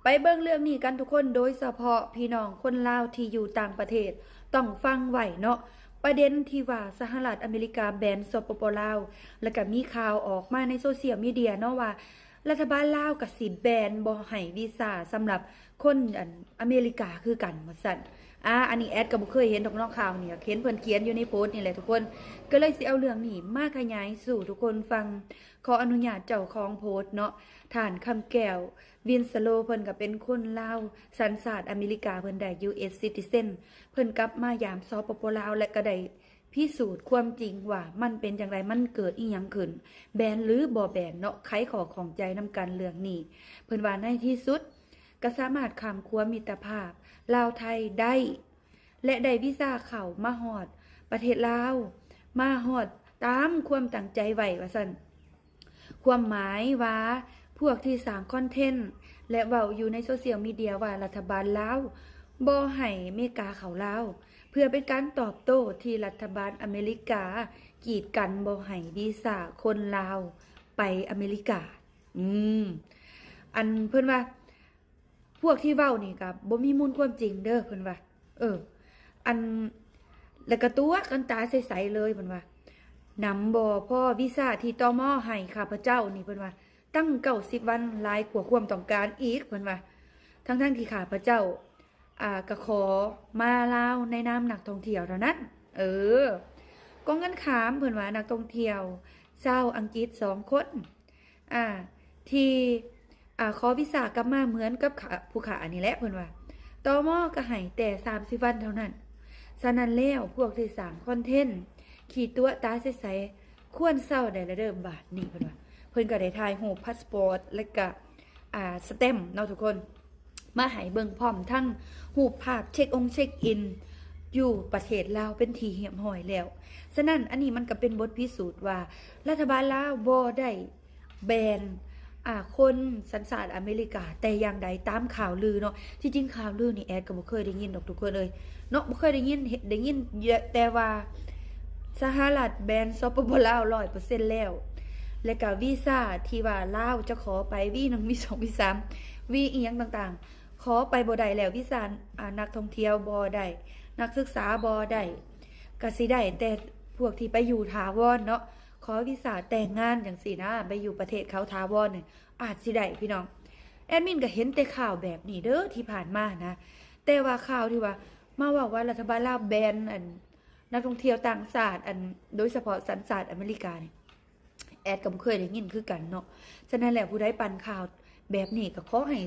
ໄປເບິ່ງເລື່ອງນີ້ກັນທຸກຄົນ, ໂດຍສະເພາະພີ່ນ້ອງຄົນລາວທີ່ຢູ່ຕ່າງປະເທດຕ້ອງຟັງໄວ້ເນາະ, ປະເດັນທີ່ວ່າສະຫະລັດອາເມລິກາແບນ ສປປ ລາວ ແລ້ວກະມີຂ່າວອອກມາໃນໂຊຊຽວມີເດຍເນາະວ່າ ລັດຖະບານລາວກະຊິແບນບໍ່ໃຫ້ວີຊາສຳລັບຄົນ ອັນ ອາເມລິກາຄືກັນວ່າຊັ້ນ. ອາ ອັນນີ້ແອດກະບໍ່ເຄີຍເຫັນດອກເນາະ, ຂ່າວນີ້ເຫັນເພິ່ນຂຽນຢູ່ໃນໂພສນີ້ແຫຼະທຸກຄົນ, ກະເລີຍຊິເອົາເລື່ອງນີ້ມາຂະຫຍາຍສູ່ທຸກຄົນຟັງ. ຂໍອະນຸຍາດເຈົ້າຂອງໂພສເນາະ, ທ່ານ ຄຳແກ້ວ ວິນສະໂລ ເພິ່ນກະເປັນຄົນລາວສັນຊາດອາເມລິກາ, ເພິ່ນໄດ້ ຢູເອັສ ຊິຕິເຊັນ, ເພິ່ນກັບມາຢາມ ສປປ ລາວ ແລະກະໄດ້ພິສູດຄວາມຈິງວ່າມັນເປັນຈັ່ງໃດ, ມັນເກີດອີ່ຫຍັງຂຶ້ນ, ແບນຫຼືບໍ່ແບນເນາະ, ໄຂຂໍ້ຂ້ອງໃຈນຳກັນເລື່ອງນີ້. ເພິ່ນວ່າໃນທີ່ສຸດກະສາມາດຂ້າມຂົວມິດຕະພາບລາວໄທໄດ້ ແລະໄດ້ວີຊາເຂົ້າມາຮອດປະເທດລາວ, ມາຮອດຕາມຄວາມຕັ້ງໃຈໄວ້ວ່າຊັ້ນ. ຄວາມໝາຍວ່າພວກທີ່ສ້າງຄອນເທັນ ແລະເວົ້າຢູ່ໃນໂຊຊຽວມີເດຍວ່າລັດຖະບານລາວບໍ່ໃຫ້ເມກາເຂົ້າລາວ ເພື່ອເປັນການຕອບໂຕ້ທີ່ລັດຖະບານອາເມລິກາກີດກັນບໍ່ໃຫ້ວີຊາຄົນລາວໄປອາເມລິກາ. ອືມ ອັນເພິ່ນວ່າ ພວກທີ່ເວົ້ານີ້ກະບໍ່ມີມູນຄວາມຈິງເດີ ເພິ່ນວ່າ. ເອີ ອັນ ແລ້ວກະຕົວະກັນຕາໃສໆເລີຍ ເພິ່ນວ່າ. ນຳບໍ່ພໍວີຊາທີ່ ຕມ ໃຫ້ຂ້າພະເຈົ້ານີ້ ເພິ່ນວ່າ ຕັ້ງເກົ້າສິບວັນ ຫຼາຍກວ່າຄວາມຕ້ອງການອີກ ເພິ່ນວ່າ, ທັງໆທີ່ຂ້າພະເຈົ້າ ອ່າ ກະຂໍມາລາວໃນນາມນັກທ່ອງທ່ຽວເທົ່ານັ້ນ. ເອີ ກອງເງິນຂາມ ເພິ່ນວ່າ ນັກທ່ອງທ່ຽວຊາວອັງກິດສອງຄົນ ອ່າ ທີ່ ອ່າ ຂໍວີຊາກັບມາເໝືອນກັບຂ້າ ຜູ້ຂ້ານີ້ແຫຼະ ເພິ່ນວ່າ, ຕມ ກະໃຫ້ແຕ່ສາມສິບວັນເທົ່ານັ້ນ. ສະນັ້ນແລ້ວ ພວກທີ່ສ້າງຄອນເທັນ ຂີ້ຕົວະຕາໃສໆ ຄວນເຊົາໄດ້ລະເດີບາດນີ້ ເພິ່ນວ່າ. ເພິ່ນກະໄດ້ຖ່າຍຮູບພາສປອດ ແລະກະ ອ່າ ສະແຕັມເນາະທຸກຄົນ ມາໃຫ້ເບິ່ງ ພ້ອມທັງຮູບພາບເຊັກອົງເຊັກອິນຢູ່ປະເທດລາວເປັນທີ່ຮຽບຮ້ອຍແລ້ວ. ສະນັ້ນ ອັນນີ້ມັນກະເປັນບົດພິສູດວ່າລັດຖະບານລາວບໍ່ໄດ້ແບນ ອ່າ ຄົນສັນຊາດອາເມລິກາແຕ່ຢ່າງໃດ ຕາມຂ່າວລືເນາະ. ທີ່ຈິງຂ່າວລືນີ້ແອດກະບໍ່ເຄີຍໄດ້ຍິນດອກທຸກຄົນເອີຍເນາະ, ບໍ່ເຄີຍໄດ້ຍິນ, ໄດ້ຍິນແຕ່ວ່າສະຫະລັດແບນ ສປປ ລາວ ຮ້ອຍເປີເຊັນແລ້ວ ແລະກະວີຊາທີ່ວ່າລາວຈະຂໍໄປ ວີໜຶ່ງ ວີສອງ ວີສາມ ວີອີ່ຫຍັງຕ່າງໆ ຂໍໄປບໍ່ໄດ້ແລ້ວ, ວີຊາ ອ່າ ນັກທ່ອງທ່ຽວບໍ່ໄດ້, ນັກສຶກສາບໍ່ໄດ້, ກະຊິໄດ້ແຕ່ພວກທີ່ໄປຢູ່ຖາວອນເນາະ, ຂໍວີຊາແຕ່ງງານຈັ່ງຊີ້ນະ, ໄປຢູ່ປະເທດເຂົາຖາວອນນີ້ ອາດຊິໄດ້ພີ່ນ້ອງ. ແອດມິນກະເຫັນແຕ່ຂ່າວແບບນີ້ເດີ ທີ່ຜ່ານມານະ, ແຕ່ວ່າຂ່າວທີ່ວ່າມາເວົ້າວ່າລັດຖະບານລາວແບນ ອັນ ນັກທ່ອງທ່ຽວຕ່າງຊາດ ອັນ ໂດຍສະເພາະສັນຊາດອາເມລິການີ້ ແອດກະບໍ່ເຄີຍໄດ້ຍິນຄືກັນເນາະ. ສະນັ້ນແລ້ວ ຜູ້ໃດປັ່ນຂ່າວແບບນີ້ກະຂໍໃຫ້